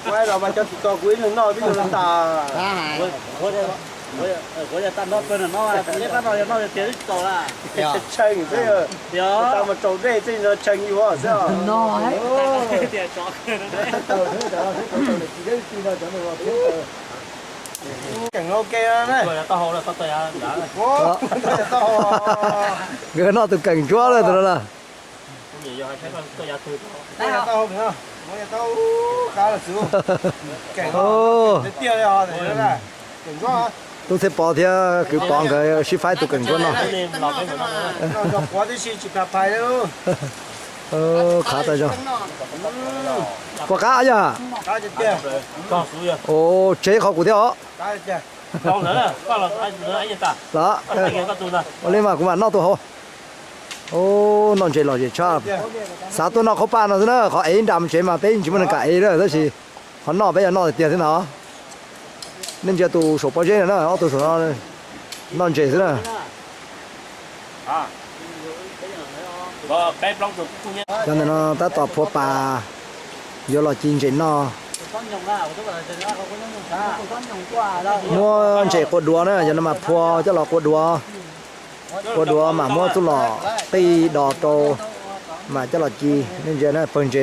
Ua los mas cov tsis tau kuv ib leeg noj twb yuav tas. Tshee xwb, tas mas tsaus dej tej no tshee yuav xwb. Keem ok na. Nkawd noj tus keem ntsuab lawm tus no na. Tub Txhiaj Pov thiab kwv Pov nkawd sib faib tus keem ntsuab no. Qhav tas zog. Puas qab yog? Ua tsev qhov kuv thiab os. Los, ua li mas kuv mam noj tus hauv. Noj ntses lom zem tshaj. Xav tuaj noj qhaub paj no xwb na, qhov ev nram tsev mas peb tsis muaj neeg kam ev lawm tab sis qhov noj peb yuav noj tiag tiag xwb ntag. Nej ntsia tus saum pob zeb no na, ob tug saum no noj ntses xwb na. Cov ntawm no tab tom phua pas yuav los ci ntses noj. Muab ntses qua duav na, yog no mas phua coj los qua duav. Qua duav mam muab txuj lom qij dos rau, mam coj los ci. Nej ntsia na, pawg ntses.